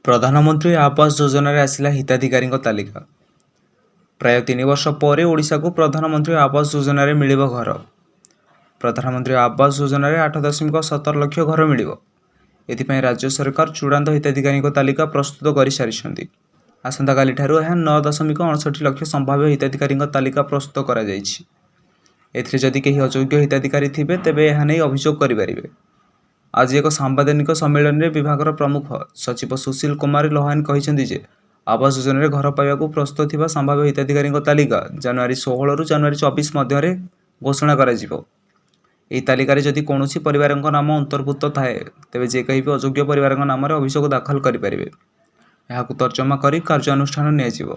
ପ୍ରଧାନମନ୍ତ୍ରୀ ଆବାସ ଯୋଜନାରେ ଆସିଲା ହିତାଧିକାରୀଙ୍କ ତାଲିକା। ପ୍ରାୟ 3 ବର୍ଷ ପରେ ଓଡ଼ିଶାକୁ ପ୍ରଧାନମନ୍ତ୍ରୀ ଆବାସ ଯୋଜନାରେ ମିଳିବ ଘର। ପ୍ରଧାନମନ୍ତ୍ରୀ ଆବାସ ଯୋଜନାରେ 8.17 ଲକ୍ଷ ଘର ମିଳିବ। ଏଥିପାଇଁ ରାଜ୍ୟ ସରକାର ଚୂଡ଼ାନ୍ତ ହିତାଧିକାରୀଙ୍କ ତାଲିକା ପ୍ରସ୍ତୁତ କରିସାରିଛନ୍ତି। ଆସନ୍ତାକାଲିଠାରୁ ଏହା 9.59 ଲକ୍ଷ ସମ୍ଭାବ୍ୟ ହିତାଧିକାରୀଙ୍କ ତାଲିକା ପ୍ରସ୍ତୁତ କରାଯାଇଛି। ଏଥିରେ ଯଦି କେହି ଅଯୋଗ୍ୟ ହିତାଧିକାରୀ ଥିବେ, ତେବେ ଏହା ନେଇ ଅଭିଯୋଗ କରିପାରିବେ। ଆଜି ଏକ ସାମ୍ବାଦିକ ସମ୍ମିଳନୀରେ ବିଭାଗର ପ୍ରମୁଖ ସଚିବ ସୁଶୀଲ କୁମାର ଲୋହାନୀ କହିଛନ୍ତି ଯେ ଆବାସ ଯୋଜନାରେ ଘର ପାଇବାକୁ ପ୍ରସ୍ତୁତ ଥିବା ସମ୍ଭାବ୍ୟ ହିତାଧିକାରୀଙ୍କ ତାଲିକା ଜାନୁଆରୀ 16ରୁ ଜାନୁଆରୀ 24 ମଧ୍ୟରେ ଘୋଷଣା କରାଯିବ। ଏହି ତାଲିକାରେ ଯଦି କୌଣସି ପରିବାରଙ୍କ ନାମ ଅନ୍ତର୍ଭୁକ୍ତ ଥାଏ, ତେବେ ଯେ କେହି ବି ଅଯୋଗ୍ୟ ପରିବାରଙ୍କ ନାମରେ ଅଭିଯୋଗ ଦାଖଲ କରିପାରିବେ। ଏହାକୁ ତର୍ଜମା କରି କାର୍ଯ୍ୟାନୁଷ୍ଠାନ ନିଆଯିବ।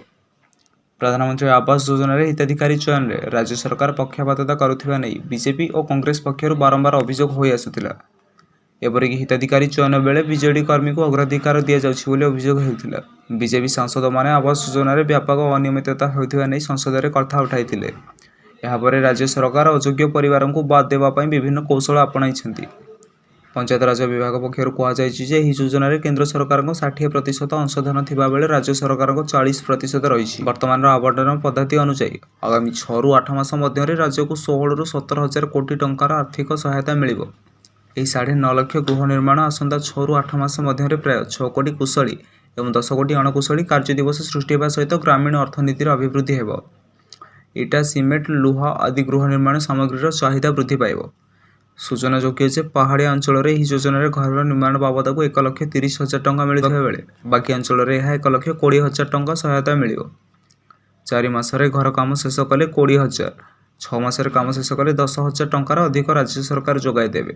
ପ୍ରଧାନମନ୍ତ୍ରୀ ଆବାସ ଯୋଜନାରେ ହିତାଧିକାରୀ ଚୟନରେ ରାଜ୍ୟ ସରକାର ପକ୍ଷପାତିତା କରୁଥିବା ନେଇ ବିଜେପି ଓ କଂଗ୍ରେସ ପକ୍ଷରୁ ବାରମ୍ବାର ଅଭିଯୋଗ ହୋଇଆସୁଥିଲା। ଏପରିକି ହିତାଧିକାରୀ ଚୟନ ବେଳେ ବିଜେଡି କର୍ମୀଙ୍କୁ ଅଗ୍ରାଧିକାର ଦିଆଯାଉଛି ବୋଲି ଅଭିଯୋଗ ହେଉଥିଲା। ବିଜେପି ସାଂସଦମାନେ ଆବାସ ଯୋଜନାରେ ବ୍ୟାପକ ଅନିୟମିତତା ହେଉଥିବା ନେଇ ସଂସଦରେ କଥା ଉଠାଇଥିଲେ। ଏହାପରେ ରାଜ୍ୟ ସରକାର ଅଯୋଗ୍ୟ ପରିବାରଙ୍କୁ ବାଦ୍ ଦେବା ପାଇଁ ବିଭିନ୍ନ କୌଶଳ ଆପଣାଇଛନ୍ତି। ପଞ୍ଚାୟତରାଜ ବିଭାଗ ପକ୍ଷରୁ କୁହାଯାଇଛି ଯେ ଏହି ଯୋଜନାରେ କେନ୍ଦ୍ର ସରକାରଙ୍କ 60% ଅଂଶଧନ ଥିବାବେଳେ ରାଜ୍ୟ ସରକାରଙ୍କ 40% ରହିଛି। ବର୍ତ୍ତମାନର ଆବଣ୍ଟନ ପଦ୍ଧତି ଅନୁଯାୟୀ ଆଗାମୀ 6ରୁ 8 ମାସ ମଧ୍ୟରେ ରାଜ୍ୟକୁ 16ରୁ 17 ହଜାର କୋଟି ଟଙ୍କାର ଆର୍ଥିକ ସହାୟତା ମିଳିବ। ଏହି 9.5 ଲକ୍ଷ ଗୃହ ନିର୍ମାଣ ଆସନ୍ତା 6ରୁ 8 ମାସ ମଧ୍ୟରେ ପ୍ରାୟ 6 କୋଟି କୁଶଳୀ ଏବଂ 10 କୋଟି ଅଣକୁଶଳୀ କାର୍ଯ୍ୟ ଦିବସ ସୃଷ୍ଟି ହେବା ସହିତ ଗ୍ରାମୀଣ ଅର୍ଥନୀତିର ଅଭିବୃଦ୍ଧି ହେବ। ଇଟା, ସିମେଣ୍ଟ, ଲୁହା ଆଦି ଗୃହ ନିର୍ମାଣ ସାମଗ୍ରୀର ଚାହିଦା ବୃଦ୍ଧି ପାଇବ। ସୂଚନାଯୋଗ୍ୟ ଯେ ପାହାଡ଼ିଆ ଅଞ୍ଚଳରେ ଏହି ଯୋଜନାରେ ଘର ନିର୍ମାଣ ବାବଦକୁ 1,30,000 ଟଙ୍କା ମିଳୁଥିବା ବେଳେ ବାକି ଅଞ୍ଚଳରେ ଏହା 1,20,000 ଟଙ୍କା ସହାୟତା ମିଳିବ। 4 ମାସରେ ଘର କାମ ଶେଷ କଲେ 20,000, 6 ମାସରେ କାମ ଶେଷ କଲେ 10,000 ଟଙ୍କାର ଅଧିକ ରାଜ୍ୟ ସରକାର ଯୋଗାଇ ଦେବେ।